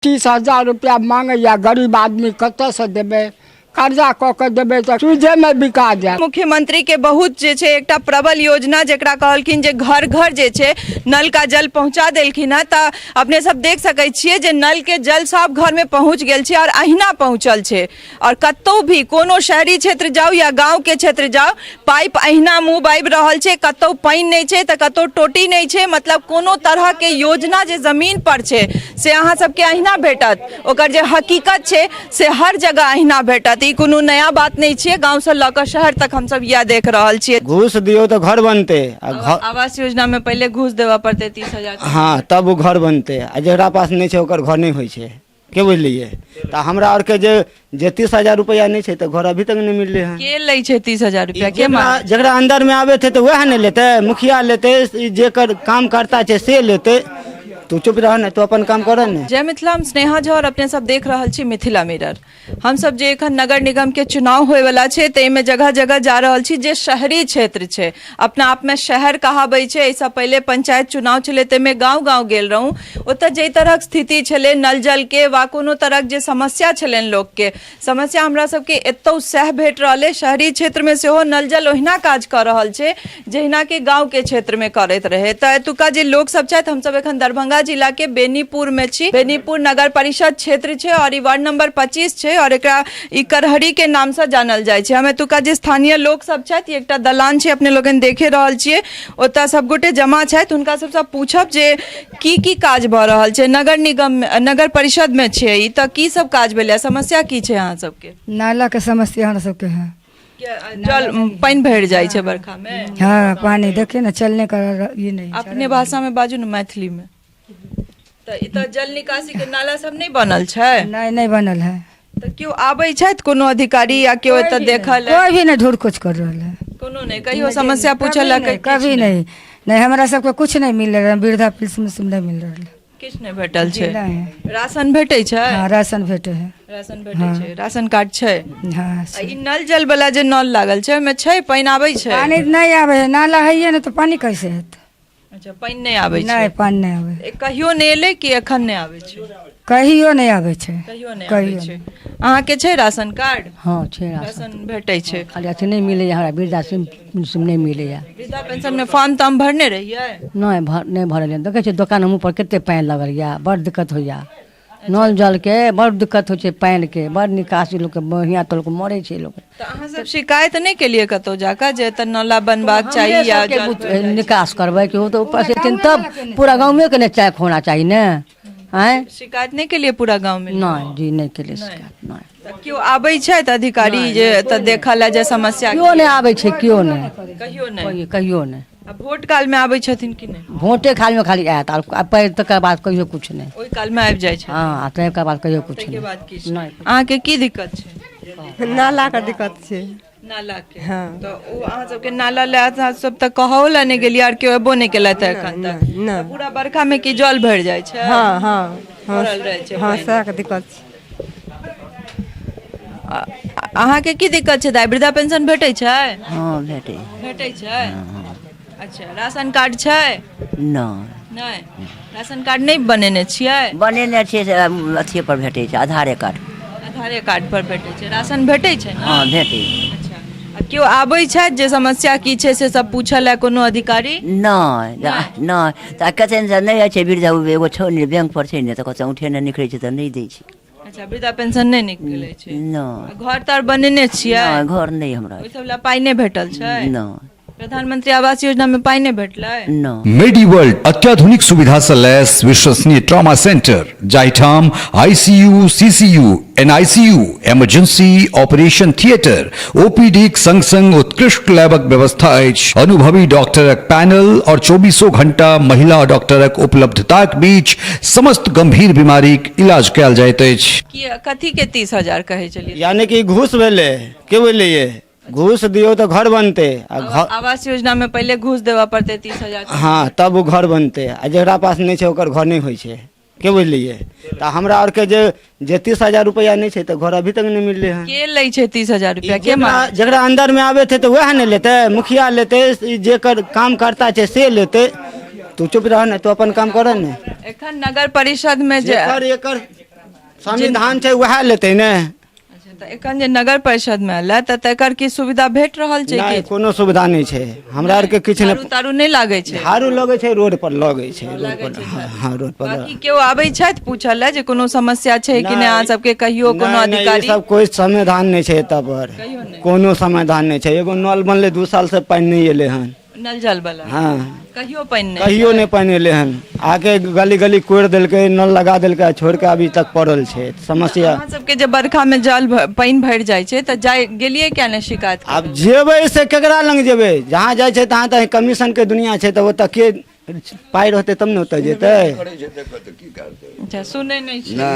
30,000 रुपैआ मांगैया, गरीब आदमी कतऽसँ देबै? कर्जा कऽ के देबै तऽ सूदेमे बिका जायत। मुख्यमंत्री के बहुत जे छै एकटा प्रबल योजना, जेकरा कहलखिन जे घर घर जे छै नल का जल पहुंचा देलखिन हँ, तऽ अपने सब देख सकै छियै जे नल के जल सब घर में पहुंच गेल छै और अहिना पहुंचल छै। और कतौ भी कोनो शहरी क्षेत्र जाउ या गांव के क्षेत्र जाउ, पाइप अहिना मुँह बाबि रहल छै, कतौ पानि नहि छै तऽ कतौ टोटी नहि छै। मतलब कोनो तरह के योजना जे जमीन पर छै से अहाँ सबके अहिना भेटत, ओकर जे हकीकत छै से हर जगह अहिना भेटत। ई कोनो नया बात नहि छियै, गाँव से लऽ कऽ शहर तक हमसब इएह देख रहल छियै। घूस दियौ तऽ घर बनतै आ घर आवास योजना में पहिले घूस देबऽ पड़तै 30,000। हँ, तब ओ घर बनतै आ जकरा पास नहि छै ओकर घर नहि होइ छै, के बुझलियै? तऽ हमरा आरके जे जे 30,000 रुपैआ नहि छै तऽ घर अभी तक नहि मिललै हँ। के लै छै 30,000 रुपैआ? के जेकरा जेकरा अंदरमे आबै छै तऽ वएह ने लेतै, मुखिया लेतै, ई जेकर काम करता छै से लेतै। तू चुप रह ने, तू अपन काम कर ने। जय मिथिला, हम स्नेहा झा और अपने सब देख रहल छी मिथिला मिरर। हम सब जे एखन नगर निगम के चुनाव होयवला छै ताहिमे जगह जगह जा रहल छी जे शहरी क्षेत्र छै, अपना आपमे शहर कहाबै छै। एहिसँ पहिले पंचायत चुनाव छलै ताहिमे गाँव गाँव गेल रहूँ, ओतऽ जाहि तरहक स्थिति छलै नल जलके वा कोनो तरहक जे समस्या छलनि लोकके, समस्या हमरा सबके एतौ सएह भेट रहल अइ। शहरी क्षेत्रमे सेहो नल जल ओहिना काज कऽ रहल छै जहिना कि गाँवके क्षेत्रमे करैत रहै। तऽ एतुका जे लोकसब छथि, हमसब एखन दरभंगा जिलाके बेनीपुरमे छी। बेनीपुर नगर परिषद क्षेत्र छै आओर ई वार्ड नंबर 25 छै आओर एकरा ई करहरीके नामसँ जानल जाइ छै। हम एतुका जे स्थानीय लोकसब छथि, एकटा दलान छै, अपने लोकनि देखे रहल छियै, ओतऽ सबगोटे जमा छथि, हुनका सबसँ पूछब जे की की काज भऽ रहल छै नगर निगम मे, नगर परिषद मे छै ई, तऽ की सब काज भेलै, समस्या की छै अहाँ सबके? नाला के समस्या हमरा सबके है। जल पानि भरि जाइ छै बरखा मे? हाँ, पानी देखिए ना, चलने का ये नहीं। अपने भाषा में बाजू ने, मैथिली में। तऽ ई तऽ जल निकासी के नाला सब नहि बनल छै? नहीं, नहीं बनल है। तऽ केओ आबै छथि कोनो अधिकारी या केओ एतऽ देखल? कोई भी नहीं ढूंढ कुछ कर रहा है। कोनो नहि कहियो समस्या पूछल? कभी नहीं, कभी नहीं। नहीं, हमरा सबके कुछ नहीं मिल रहा है, वृद्धा पेंशन सब नहीं मिल रहा है। किछु नहि भेटल छै? नहीं। राशन भेटै छै? हाँ, राशन भेटे है। राशन भेटै छै, राशन कार्ड छै? हाँ। आ ई नल जल वाला जे नल लागल छै ओहिमे छै पानि आबै छै? पानी नहीं आवे है, नाला है ये ना तो पानी कैसे है? अच्छा, पानि नहि आबै छै? नहीं, पानी नहीं आवे। कहियो नहि एलै कि एखन नहि आबै छै? कहियो नहीं आवे छै। कहियो नहि आबै कहियो। छै। अहाँके छै राशन कार्ड? हँ, छै राशन। राशन भेटै छै? खाली अथी नहि मिलैए हमरा, वृद्धा पेंशन नहि मिलैए। वृद्धा पेंशन मे फॉर्म तॉर्म भरने रहियै? नहि भर नहि भरलियै। देखै छियै दोकान मुँह पर कते पानि लगल यऽ, बड़ दिक्कत होइए। नल जलके बड़ दिक्कत होइ छै, पानिके बड़ निकासी, लोकके बढ़िआँ तऽ लोक मरै छै लोक। तऽ अहाँ सब शिकायत नहि केलियै कतौ जाकऽ जे एतऽ नाला बनबाक चाही या सबके जल बुझ- निकास करबै कि ओ तऽ ऊपर से एथिन तब पूरा गाँवेके ने चेक होना चाही ने, आँय? शिकायत नहि केलियै पूरा गाँव मे? नहि जी, नहि केलियै शिकायत, नहि। तऽ केओ आबै छथि अधिकारी जे एतऽ देखऽ लए जे समस्या? केओ नहि आबै छै, केओ नहि। कहियो नहि? कहियो नहि। आ भोट काल मे आबै छथिन कि नहि? भोटे खालीमे खाली आयत आ पैर तकर बाद कहियो किछु नहि। ओहि काल मे आबि जाइ छै? हँ, आ ताहिके बाद कहियो किछु ताहिके नहि। बाद किछु नहि। अहाँके की दिक्कत छै? नाला के दिक्कत छै। नाला के? हँ। तऽ ओ अहाँ सबके नाला लए अहाँ सब तऽ कहौ लए नहि गेलियै आर केओ एबो नहि केलथि एखन तक। नहि, नहि। तऽ पूरा बरखा मे की जल भरि जाइ छै? हँ हँ हँ। भरल रहै छै हँ पानि। सएह के दिक्कत छै। अहाँके की दिक्कत छै दाइ? वृद्धा पेंशन भेटै छै? हँ, भेटै। भेटै छै। अच्छा, राशन कार्ड छै? नहि। नहि, राशन कार्ड नहि बनेने छियै? बनेने छियै से अथिए पर भेटै छै, आधारे कार्ड। आधारे कार्ड पर भेटै छै। राशन भेटै छै ने? हँ, भेटै। अच्छा, आ केओ आबै छथि जे समस्या की छै से सब पूछऽ लए कोनो अधिकारी? नहि नहि, तऽ कहतनि जे नहि होइ छै वृद्धा, एगो छौ ने बैंक पर छै ने, तऽ कहतै औंठे नहि निकलै छै तऽ नहि दै छै। अच्छा, वृद्धा पेंशन नहि निकलै छै? नहि। घर तर बनेने छियै? नहि, घर नहि हमरा। ओहि सब लए पाइ नहि भेटल छै? नहि। प्रधानमंत्री आवास योजना मे पाइ नहि भेटलै? नहि। मेडी वर्ल्ड अत्याधुनिक सुविधा सँ लैस विश्वसनीय ट्रॉमा सेंटर, जाहिठाम ICU, CCU, NICU, emergency operation theatre, ओपीडीक संग संग उत्कृष्ट लैबक व्यवस्था अछि। अनुभवी डॉक्टरक पैनल और चौबीसों घंटा महिला डॉक्टरक उपलब्धताक बीच समस्त गंभीर बीमारीक इलाज कयल जाइत अछि। की कथी के 30,000 कहै छलियै? यानी कि घूस भेलै, के बुझलियै? घूस दियौ तऽ घर बनतै आ घर आवास योजना मे पहिले घूस देबऽ पड़तै 30,000। हँ, तब ओ घर बनतै आ जकरा पास नहि छै ओकर घर नहि होइ छै, के बुझलियै? तऽ हमरा आरके जे जे 30,000 रुपैआ नहि छै तऽ घर अभी तक नहि मिललै हँ। के लै छै 30,000 रुपैआ? के जेकरा जेकरा अंदरमे आबै छै तऽ वएह ने लेतै, मुखिया लेतै, ई जेकर काम करता छै से लेतै। तू चुप रह ने, तू अपन काम कर ने। एखन नगर परिषद मे जे जेकर एकर संविधान छै उएह लेतै ने। अच्छा, तऽ एखन जे नगर परिषद मे एलै तऽ तकर की सुविधा भेट रहल छै? नहि कि कोनो सुविधा नहि छै हमरा आरके, किछु झाड़ू नहि। तारू नहि लागै छै? झाड़ू लगै छै, रोड पर लगै छै, रोड पर, हँ हँ, रोड पर। बाकी केओ आबै छथि पूछऽ लए जे कोनो समस्या छै कि नहि अहाँ सबके, कहियो कोनो नहि, नहि, ई अधिकारी? सब कोइ समाधान नहि छै एतऽ पर, कोनो समाधान नहि छै। एगो नल बनलै, 2 साल से पानि नहि एलै हन। नल जल वाला? हँ। कहियो पानि नहि? कहियो नहि पानि एलै हन। आके गली गली कोड़ि देलकै, नल लगा देलकै आ छोड़ि कऽ अभी तक पड़ल छै समस्या। अहाँ सबके जे बरखा मे जल पानि भरि जाइ छै तऽ जाइ गेलियै किया नहि शिकायत करय? आब जेबै से केकरा लग जेबै? जहाँ जाइ छै तहाँ तऽ कमीशनके दुनिया छै, तऽ ओतऽ के पाइ रहतै तब ने ओतऽ जेतै। अच्छा, सुनै नहि छै? नहि।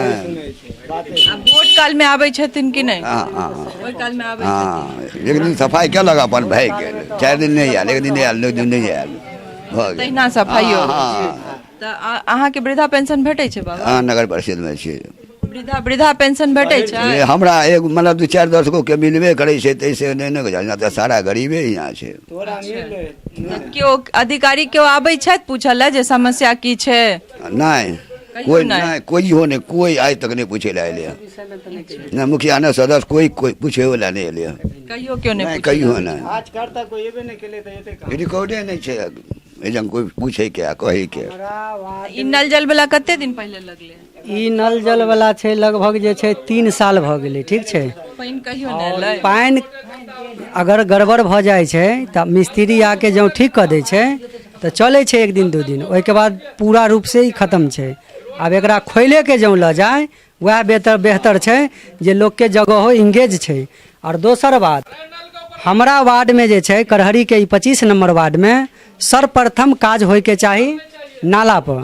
आ वोट काल मे आबै छथिन कि नहि? हँ हँ। ओहि काल मे आबै छथिन? हँ, एक दिन सफाइ केलक, अपन भागि गेल। 4 दिन नहि आयल, एक दिन नहि आयल, 9 दिन नहि आयल, भऽ गेल। तहिना सफाइयो। हँ। तऽ अहाँके वृद्धा पेंशन भेटै छै बाबा? हँ, नगर परिषदमे छियै। वृद्धा पेंशन भेटै छै? जे हमरा एक मतलब दू चारि 10 गो के मिलबे करै छै, ताहिसँ नहि ने गुजारा, तऽ सारा गरीबे यहाँ छै। तऽ केओ अधिकारी केओ आबै छथि पूछऽ लए जे समस्या की छै? नहि। कहियो कोइ नहि? नहि, कोइयो नहि, कोइ आइ तक नहि पूछै लए एलै हँ, नहि मुखिया नहि सदस्य, कोइ कोइ पूछैयो लए नहि एलै हँ। कहियो केओ नहि नहि पूछै? कहियो नहि। आज कर तक कोइ एबे नहि केलै तऽ एतै कहाँ? रिकॉर्डे नहि छै एहिठाम कोइ पूछैके आ कहैके। ई नल जल वाला कते दिन पहिले लगलै? ई नल जल वाला छै, लगभग जे छै 3 साल भऽ गेलै, ठीक छै। पानि कहियो नहि एलै? पानि अगर गड़बड़ भऽ जाइ छै तऽ मिस्त्री आके जँ ठीक कऽ दै छै तऽ चलै छै एक दिन 2 दिन, ओहिके बाद पूरा रूपसँ ई खतम छै। आब एकरा खोलिके जँ लऽ जाय वएह बेहतर बेहतर छै जे लोकके जगहो इंगेज छै। आओर दोसर बात, हमरा वार्डमे जे छै करहरीके ई 25 नम्बर वार्डमे सर्वप्रथम काज होइके चाही नालापर,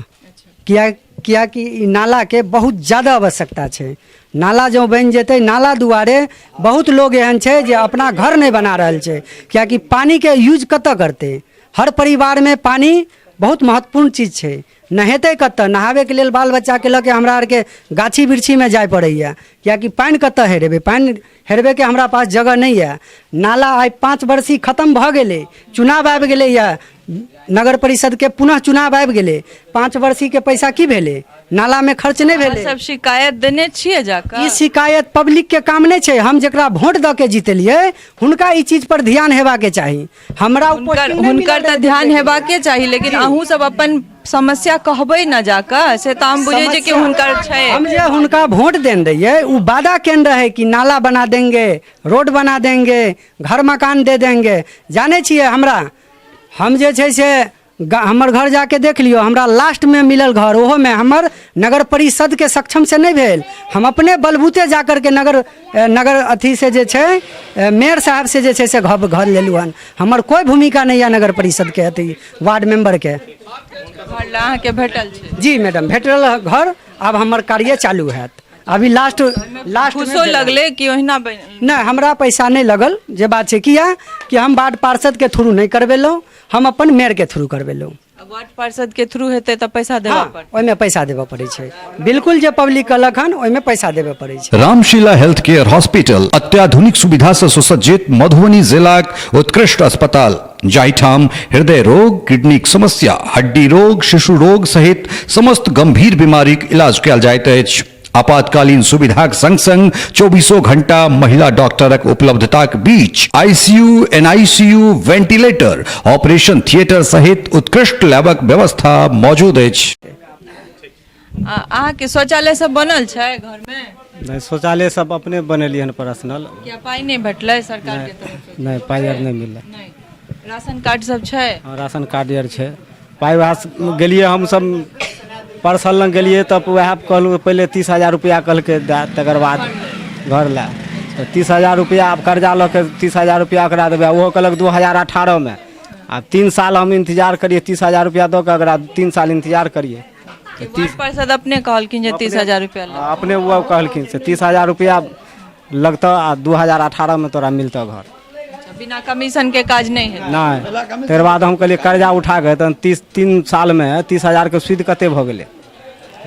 कियाकि ई नालाके बहुत ज्यादा आवश्यकता छै। नाला जँ बनि जेतै, नाला दुआरे बहुत लोग एहन छै जे अपना घर नहि बना रहल छै, कियाकि पानिके यूज कतऽ करतै? हर परिवारमे पानि बहुत महत्वपूर्ण चीज छै। नहेतै कतऽ? नहाबैके लेल बाल बच्चाके लऽ के हमरा आरके गाछी वृक्षीमे जाय पड़ैए, कियाकि पानि कतऽ हेरेबै? पानि हेरबैके हमरा पास जगह नहि यऽ। नाला आइ 5 वर्षी खतम भऽ गेलै, चुनाव आबि गेलैए, नगर परिषदके पुनः चुनाव आबि गेलै, 5 वर्षीके पैसा की भेलै? नालामे खर्च नहि अहाँ भेलै। सब शिकायत देने छियै जाकऽ? ई शिकायत पब्लिक के काम नहि छै। हम जकरा वोट दऽ के जीतलियै हुनका ई चीज पर ध्यान हेबाके चाही। हमरा उ हुनकर पोस्टिंग नहि हुनकर मिलल तऽ रहै। ध्यान हेबाके चाही, लेकिन अहूँ सब अपन समस्या कहबै ने जाकऽ, से तऽ हम बुझै छियै कि हुनकर छै। हम जे हुनका वोट देने रहियै, ओ वादा केने रहै कि नाला बना देंगे, रोड बना देंगे, घर मकान दे देंगे। जानै छियै, हमरा हम जे छै से हमर घर जाके देख लियौ, हमरा लास्टमे मिलल घर, ओहोमे हमर नगर परिषदके सक्षम से नहि भेल। हम अपने बलबूते जा करके नगर नगर अथी से जे छै मेयर साहब से जे छै से घर घर लेलहुँ हन। हमर कोइ भूमिका नहि यऽ नगर परिषदके अथी वार्ड मेम्बरके। घर लए अहाँके भेटल छै? जी मैडम, भेटल घर। आब हमर कार्य चालू हैत। अभी लास्ट लास्ट घूसो लगलै कि ओहिना बनि? नहि, हमरा पैसा नहि लगल जे बात छै, किया कि हम वार्ड पार्षदके थ्रू नहि करबेलहुँ, हम अपन मेयरके थ्रू करबेलहुँ। वार्ड पार्षद के थ्रू हेतै तऽ पैसा देबऽ हँ पड़तै? ओहिमे पैसा देबऽ पड़ै छै, बिल्कुल। जे पब्लिक कहलक हन ओहिमे पैसा देबऽ पड़ै छै। रामशिला हेल्थ केयर हॉस्पिटल, अत्याधुनिक सुविधा से सुसज्जित मधुबनी जिलाक उत्कृष्ट अस्पताल, जाहिठाम हृदय रोग, किडनीक समस्या, हड्डी रोग, शिशु रोग सहित समस्त गंभीर बीमारीक इलाज कयल जाइत अछि। आपातकालीन सुविधाक संग संग चौबीसों घंटा महिला डॉक्टरक उपलब्धताक बीच ICU, NICU, ventilator, operation theatre सहित उत्कृष्ट लैबक व्यवस्था मौजूद अछि। अहाँके शौचालय सब बनल छै घरमे? नहि, शौचालय सब अपने बनेलियै हन पर्सनल। किया, पाइ नहि भेटलै सरकार के तरफ से? नहि, पाइ आर नहि मिललै। नहि। राशन कार्ड सब छै? हँ, राशन कार्ड आर छै। पाइ वएह गेलियै हमसब परसल लग गेलियै तऽ वएह कहलहुँ, पहिले 30,000 रुपैआ कहलकै दए, तकर बाद घर लए। तऽ 30,000 रुपैआ आब कर्जा लऽ के 30,000 रुपैआ ओकरा देबै? ओहो कहलक 2018मे। आब 3 साल हम इन्तजार करियै? 30,000 रुपैआ दऽ कऽ ओकरा 3 साल इन्तजार करियै? वार्ड पार्षद अपने कहलखिन जे 30,000 रुपैआ लग? अपने ओ कहलखिन से 30,000 रुपैआ लगतऽ आ 2018मे तोरा मिलतऽ घर। बिना कमीशन के काज नहि हेतै? नहि। तकर बाद हम कहलियै कर्जा उठा कऽ तहन 3 सालमे 30,000के सूदि कते भऽ गेलै?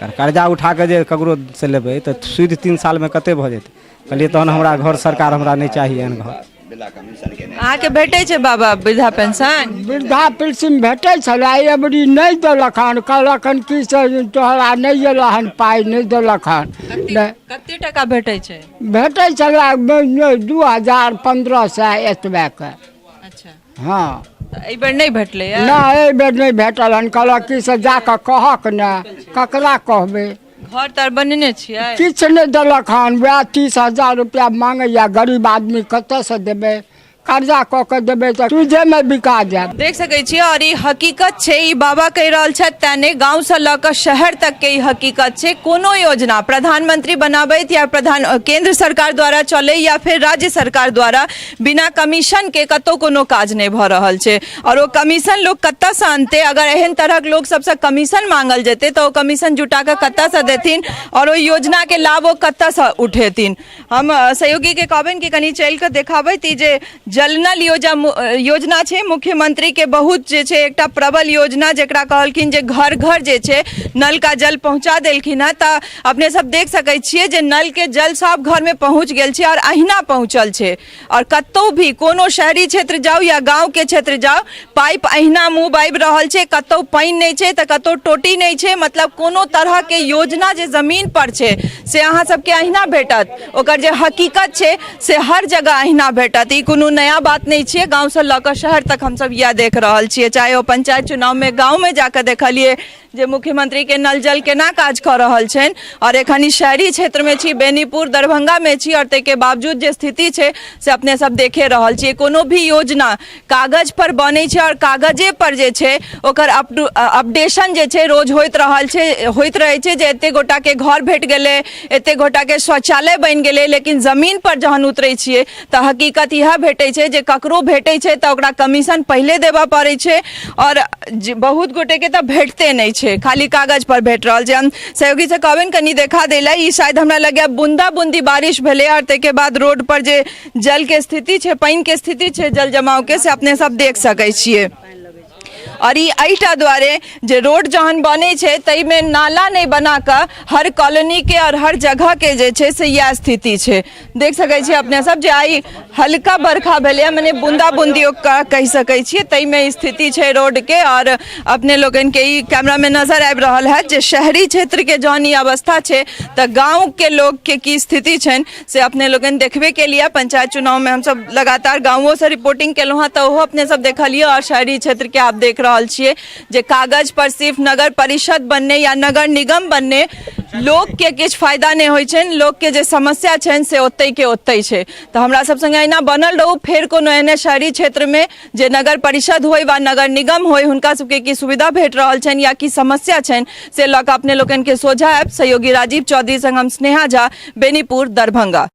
अगर कर्जा उठा कऽ जे ककरो से लेबै तऽ सूदि 3 सालमे कते भऽ जेतै? कहलियै तहन हमरा घर सरकार हमरा नहि चाही एहन घर। बिना कमीशन के नहि। अहाँके भेटै छै बाबा वृद्धा पेंशन? वृद्धा पेंशन भेटै छलै, एबरी नहि देलक हन। कहलक हन कि से तोहरा नहि एलह हन पाइ, नहि देलक हन। नहि। कते टाका भेटै छै? भेटै छलै 2000 1500 एतबेके। अच्छा। हँ। तऽ एहि बेर नहि भेटलैए? नहि, एहि बेर नहि भेटल हन। कहलक कि से जा कऽ कहक ने। ककरा कहबै? घर तर बनेने छियै? किछु नहि देलक हन। वएह 30,000 रुपया मांगैया। गरीब आदमी कतऽसँ देबै? कर्जा कऽ के देबै तऽ सूदेमे बिका जायत। देख सकै छियै और ई हकीकत छै। ई बाबा कहि रहल छथि तें नहि, गाँवसँ लऽ कऽ शहर तकके ई हकीकत छै। कोनो योजना प्रधानमंत्री बनाबैत या प्रधान केंद्र सरकार द्वारा चलै या फेर राज्य सरकार द्वारा, बिना कमीशनके कतहु कोनो काज नहि भऽ रहल छै। आओर ओ कमीशन लोक कतऽसँ अनतै? अगर एहन तरहक लोक सबसँ कमीशन मांगल जेतै तऽ ओ कमीशन जुटा कऽ कतऽसँ देथिन आओर ओहि योजनाके लाभ ओ कतऽसँ उठेथिन? हम सहयोगीके कहबनि कि कनि चलि कऽ देखाबैत ई जे जल नल योजना छै, मुख्यमंत्रीके बहुत जे छै एकटा प्रबल योजना, जकरा कहलखिन जे घर घर जे छै नल का जल पहुँचा देलखिन हँ। तऽ अपने सब देख सकै छियै जे नलके जल सब घरमे पहुँच गेल छै आओर अहिना पहुँचल छै। आओर कतहु भी कोनो शहरी क्षेत्र जाउ या गाँवके क्षेत्र जाउ, पाइप अहिना मुँह बाबि रहल छै। कतहु पानि नहि छै तऽ कतहु टोटी नहि छै। मतलब कोनो तरहके योजना जे जमीन पर छै से अहाँ सबके अहिना भेटत। ओकर जे हकीकत छै से हर जगह अहिना भेटत। ई कोनो नया बात नहि छियै। गाँवसँ लऽ कऽ शहर तक हमसब इएह देख रहल छियै। चाहे ओ पंचायत चुनावमे गाँवमे जाकऽ देखलियै जे मुख्यमंत्री के नल जल केना काज कऽ रहल छनि, आओर एखन ई शहरी क्षेत्रमे छी, बेनीपुर दरभंगामे छी, आओर ताहिके बावजूद जे स्थिति छै से अपने सब देखे रहल छियै। कोनो भी योजना कागज पर बनै छै आओर कागजे पर जे छै ओकर अपडेशन जे छै रोज होइत रहल छै, होइत रहै छै जे एते गोटाके घर भेट गेलै, एते गोटाके शौचालय बनि गेलै। लेकिन जमीन पर जहन उतरै छियै तऽ हकीकत इएह भेटै छै जे ककरो भेटै छै तऽ ओकरा कमीशन पहिले देबऽ पड़ै छै आओर बहुत गोटेके तऽ भेटते नहि छै, खाली कागज पर भेट रहल छै। हम सहयोगीसँ कहबनि कनि देखा दै लए। ई शायद हमरा लगैए बूंदा बूंदी बारिश भेलै आओर ताहिके बाद रोड पर जे जलके स्थिति छै, पानिके स्थिति छै, जल जमावके, से अपने सब देख सकै छियै। आओर ई एहिटा दुआरे जे रोड जहन बनै छै ताहिमे नाला नहि बना कऽ हर कॉलोनीके आओर हर जगहके जे छै से इएह स्थिति छै। देख सकै छियै अपने सब जे आइ हल्का बरखा भेलैए, मने बूंदा बूंदी ओकरा कहि सकै छियै, ताहिमे स्थिति छै रोडके। आओर अपने लोकनिके ई कैमरामे नजर आबि रहल हैत जे शहरी क्षेत्रके जहन ई अवस्था छै तऽ गाँवके लोकके की स्थिति छनि से अपने लोकनि देखबे केलियै। पंचायत चुनावमे हमसब लगातार गाँवोसँ रिपोर्टिंग केलहुँ हँ तऽ ओहो अपने सब देखलियै। आओर शहरी क्षेत्रके आब देख रहल छियै जे कागज पर सिर्फ नगर परिषद बनने या नगर निगम बनने लोकके किछु फायदा नहि होइ छनि। लोकके जे समस्या छनि से ओतहिके ओतहि छै। तऽ हमरा सब संगे एहिना बनल रहू। फेर कोनो एहने शहरी क्षेत्रमे जे नगर परिषद होइ वा नगर निगम होइ, हुनका सबके की सुविधा भेट रहल छनि या की समस्या छनि से लऽ कऽ अपने लोकनिके सोझा आयब। सहयोगी राजीव चौधरी संग हम स्नेहा झा, बेनीपुर, दरभंगा।